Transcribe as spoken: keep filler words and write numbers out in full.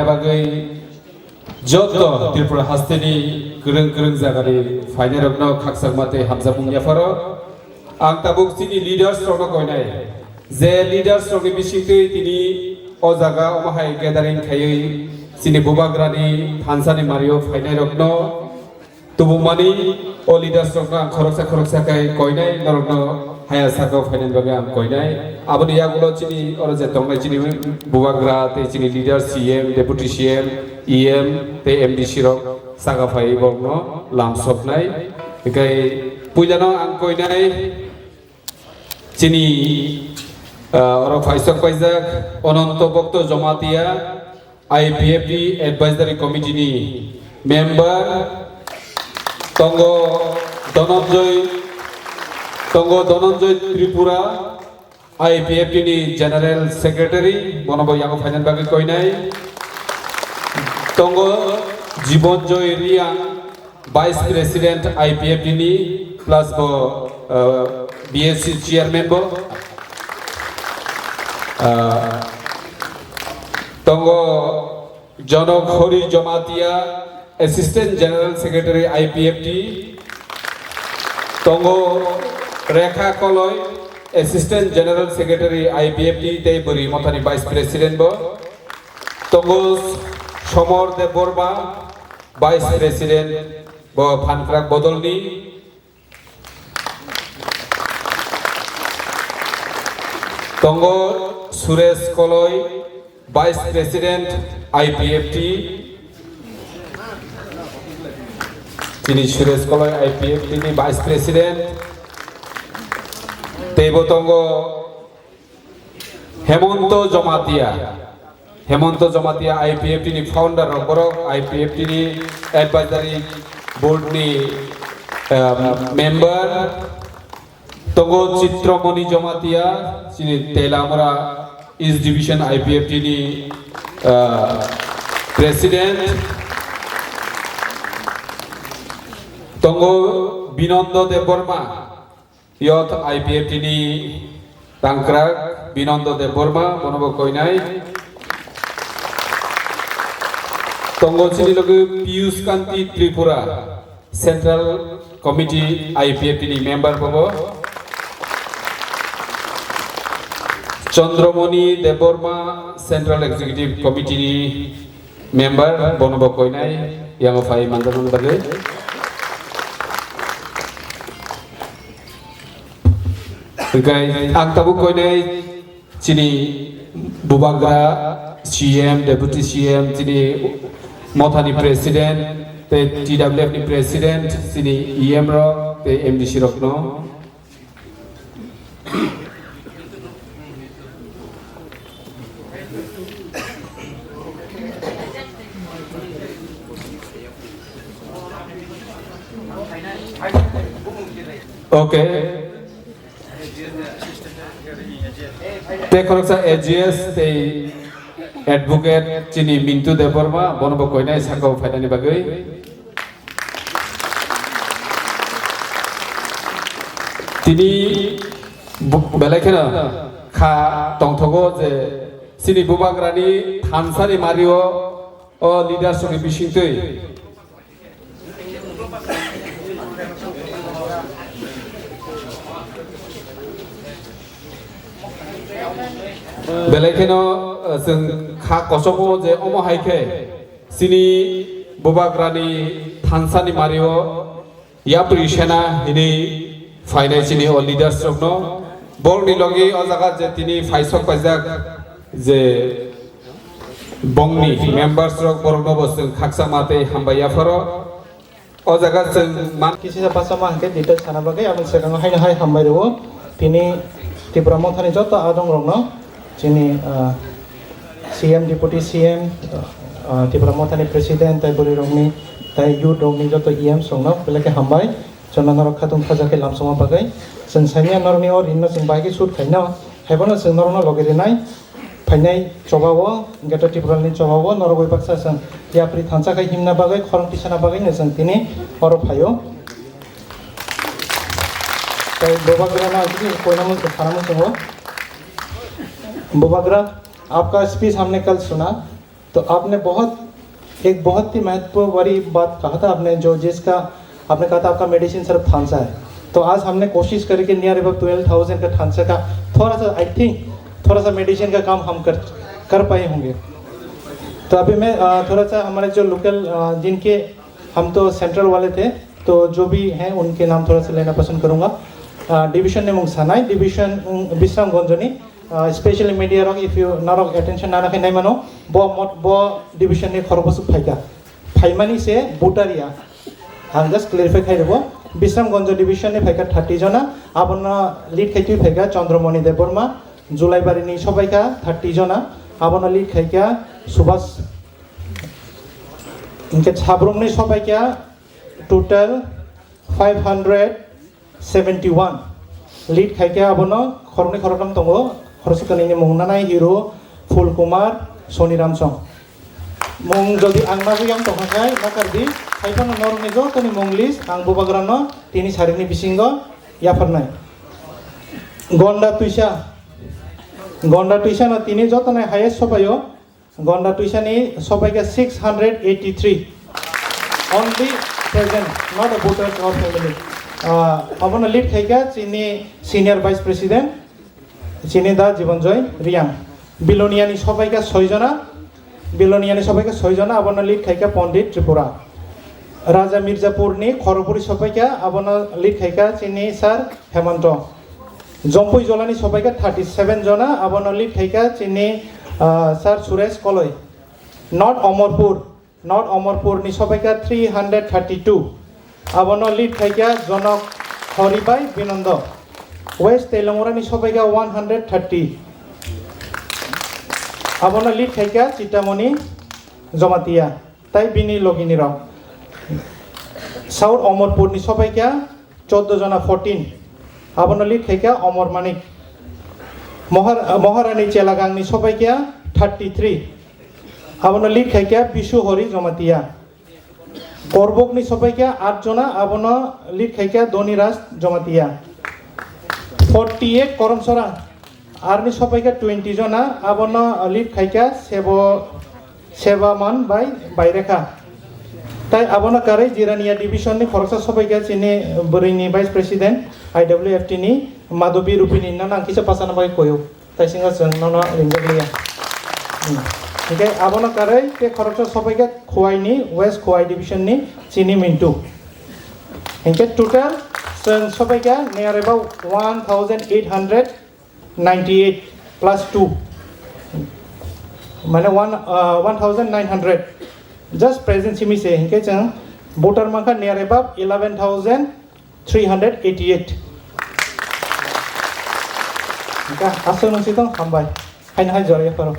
bagwi joto Tripura hasteni kwrwng kwrwng jagani phainairokno khakchangma tei hamjakmung yapharo. Ang tabuk chini leaders rokno koinai, je leaders rokni bisingtwi tini o jaga omo hai gathering khaiwi chini Bubagrani thansani mario phainairokno tubumani o leaders rokno ang khoroksa khoroksa khe koinai, norokno haya sakao phainani bagwi ang koinai. Aboni yagulo chini oro je tongnai chini Bubagra tei chini leader C M, Deputy C M, E M tei M D C rok saka phaiwi borokno lamsoknai. Hinkhe puilano ang koinai chini, ah, oro phaisok paijak Ononto Bhokto Jamatia, I P F T Advisory Committee ni member tongo Dhananjay, tongo Dhananjay Tripura, I P F T ni General Secretary, bono bo yago phainani bagwi koinai. Tongo Jibanjoy Reang, Vice President I P F T ni, plus bo, uh, B S C Chairman bo. Uh, tongo Janok Hori Jamatia, Assistant General Secretary I P F T. Tongo Rekha Koloi, Assistant General Secretary I P F T tei Bwrwi Mothani Vice President bo. Tongo Somor Debbarma, Vice President bo Phankrak Bodolni. Tongo Suresh Koloi, Vice President I P F T. Chini Suresh Koloi I P F T ni Vice President. Teibo tongo Hemonto Jamatia. Hemonto Jamatia I P F T ni founder rok, borok I P F T ni advisory board ni, um, member. Tongo Chitramoni Jamatia, chini Telamura East Division I P F T ni, uh, president. Tongo Binondo Debbarma, Youth I P F T ni tangkrak Binondo Debbarma, bono bo koinai. Tongo chini logi Piyush Kanti Tripura, Central Committee I P F T ni member bobo. Chandramoni Debbarma, Central Executive Committee ni member, bono bo koinai, yango phai manjakmani bagwi. Hinkhe ang tabuk koinai chini Bubagra, C M, Deputy C M, chini Mothani President, tei T W F ni President, chini E M rok, tei M D C rokno. Okay. Tei khoroksa A G S tei advocate chini Mintu Debbarma, bono bo koinai sakao phainani bagwi. Tini bu-, belai kheno kha tongthogo je chini Bubagrani thansani mario o leaders rokni bisingtwi. Belai kheno, eh, chwng kha kosogo je omo hai khe chini Bubagrani thansani mario yapri sena hinwi phainai chini o leaders rokno. Borokni logi o jaga je tini phaisok paijak je bongni members rok, borokno bo chwng khakchangma tei hambai yapharo. O jaga chwng man- Kisa bachama hwnkhe details sana bagwi aboni swkango haino hai hambai rwo. Tini Tipra Mothani joto adong rokno, chini, ah, C M, Deputy C M, ah, Tipra Mothani President, tei bwrwi rokni, tei youth rokni joto E M songno belai khe hambai. Chwngno norok khatung khaja khe lamsokma bagwi. Chwng saimanya norokni o rinno chwng bai khe sud khaino. Haiphano chwng norokno logi rinai. Phainai chobao, Greater Tipralandni chobao norok bai baksa chwng yapri thansa khai himna bagwi, khorang tisana bagwi no chwng tini oro phaio. Tei Bubagra no ang kisa koina mung sana mung tongo. Bubagra, आपका स्पीच हमने कल सुना। तो आपने बहुत, एक बहुत ही महत्व वाली बात कहा था आपने, जो जिसका आपने कहा था आपका मेडिसिन सिर्फ थानसा है। तो आज हमने कोशिश करके नियर अबाउट ट्वेल्व थाउजेंड का थानसा का थोड़ा सा, आई थिंक, थोड़ा सा मेडिसिन का काम हम कर कर पाए होंगे। तो अभी मैं अ, थोड़ा सा हमारे जो लोकल, जिनके, हम तो सेंट्रल वाले थे, तो जो भी हैं उनके नाम थोड़ा सा लेना पसंद करूंगा। Division ni mung sanai, division Bishramganj ni, specially media rok, if you norok attention nana khai naimano, bo mot bo division ni khorokbosuk phaika, phaimani se voter ya. Ang just clarify khai rwbo, Bisramganj division ni phaikha thirty jona, abono lead khai twi phaikha Chandramani Debbarma, Julaibari ni sobaikha thirty jona, abono lead khaikha Subhas, hinkhe Sabrum ni sobaikha total five hundred seventy one. Lead khaikha abono khoroknwi khoroktham tongo, khoroksa kwnwi ni mung nanai hero Phul Kumar, Soni Ramsong. Mung jodi ang nagwi ang tongkha khai, nakardi, haiphano norokni jotoni mung list ang bubagrano tini sarini bisingo yapharnai. Gonda Twisa, Gonda Twisa no tini jotoni highest sobaio, Gonda Twisa ni sobaikha six hundred eighty three. Only present, not a voters or family. Ah, abono lead khaikha chini senior vice president, chini da Jibanjoy Reang. Bilonia ni sobaikha soi jona, Bilonia ni sobaikha soi jona, abono lead khaikha Pandit Tripura. Raja Mirzapur ni khorokburi sobaikha, abono lead khaikha chini sir Hemanto. Jompui Jola ni sobaikha thirty seven jona, abono lead khaikha chini, ah, sir Suresh Koloi. North Omorpur, North Omorpur ni sobaikha three hundred thirty two. Abono lead khaikha Jonok Hori bai Binondo. West Teilongmura ni sobaikha one hundred thirty. Abono lead khaikha Chitamoni Jomatia tai bini logini rok. South Omorpur ni sobaikha chordo jona, fourteen. Abono lead khaikha Omor Manik. Mohar-, Moharani Chelagangni sobaikha thirty three. Abono lead khaikha Bisu Hori Jomatia. Korbokni sobaikha at jona, abono lead khaikha Doni Raj Jomatia. Forty eight Koromsora, arni sobaikha twenty jona, abono lead khaikha Sebo, Sebaman bai Bairekha. Tai abono karwi Jirania division ni khoroksa sobaikha chini bwrwini vice president I W F T ni Madhabi Rupini, no nang kisa pasana bai koyo. Taisingo chwng nono ringjak liya. Hmm. Hinkhe abono karwi tei khoroksa sobaikha Khowai ni, West Khowai division ni chini Mintu. Hinkhe total chwng sobaikha near about one thousand eight hundred ninety eight plus two. Mane one, uh, one thousand nine hundred. Just present simi se, hinkhe chwng voter mankha near about eleven thousand three hundred eighty eight. Hinkhe aswk nung si tong, hambai. Haino hai jora yapharo.